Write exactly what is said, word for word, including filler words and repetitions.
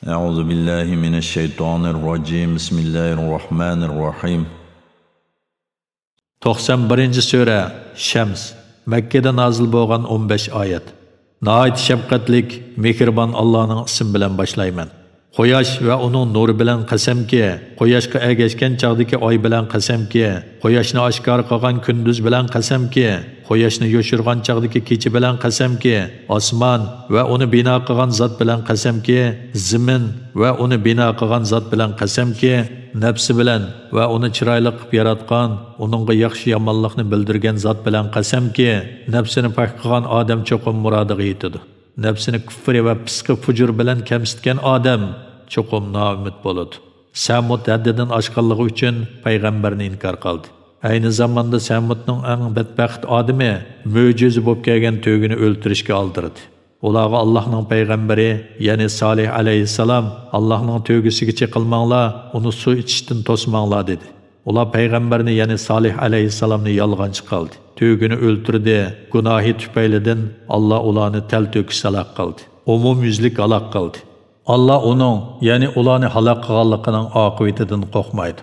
أعوذ بالله من الشيطان الرجيم. بسم الله الرحمن الرحيم. توقسان بىرىنچى سۈرە، شەمس. مەككىدە نازىل بولغان ئون بەش ئايەت. ناھايىتى شەپقەتلىك، مېھرىبان ئاللانىڭ ئىسمى بىلەن باشلايمەن. قۇياش ۋە ئۇنىڭ نۇرى بىلەن قەسەمكى، قۇياشقا ئەگەشكەن چاغدىكى ئاي بىلەن قەسەمكى، قۇياشنى ئاشكارا قىلغان كۈندۈز بىلەن قەسەمكى، قۇياشنى يوشۇرغان چاغدىكى كېچە بىلەن قەسەمكى، ئاسمان ۋە ئۇنى بىنا قىلغان زات بىلەن قەسەمكى، زېمىن ۋە ئۇنى بىنا قىلغان زات بىلەن قەسەمكى، نەپسى بىلەن ۋە ئۇنى چىرايلىق قىلىپ ياراتقان، ئۇنىڭغا ياخشى-يامانلىقنى بىلدۈرگەن زات بىلەن قەسەمكى، نەپسىنى پاك قىلغان ئادەم چوقۇم مۇرادىغا يېتىدۇ. نەپسىنى كۇفرى ۋە پىسقى-فۇجۇر بىلەن كەمسىتكەن ئادەم چوقۇم نائۈمىد بولىدۇ. سەمۇد ھەددىدىن ئاشقانلىقى ئۈچۈن پەيغەمبەرنى ئىنكار قىلدى. ئەينى زاماندا سەمۇدنىڭ ئەڭ بەتبەخت ئادىمى مۆجىزە بولۇپ كەلگەن تۆگىنى ئۆلتۈرۈشكە ئالدىرىدى. ئۇلارغا ئاللاھنىڭ پەيغەمبىرى، يەنى سالىھ ئەلەيھىسسالام، «ئاللاھنىڭ تۆگىسىگە چېقىلماڭلار، ئۇنى سۇ ئىچىشتىن توسماڭلار» دېدى. ئۇلار پەيغەمبەرنى، يەنى سالىھ ئەلەيھىسسالامنى يالغانچى قىلدى. تۆگىنى ئۆلتۈردى، گۇناھى تۈپەيلىدىن ئاللا ئۇلارنى تەلتۆكۈس ھالاك قىلدى. ئومۇميۈزلۈك ھالاك قىلدى. ئاللا ئۇنىڭ، يەنى ئۇلارنى ھالاك قىلغانلىقىنىڭ ئاقىۋىتىدىن قورقمايدۇ.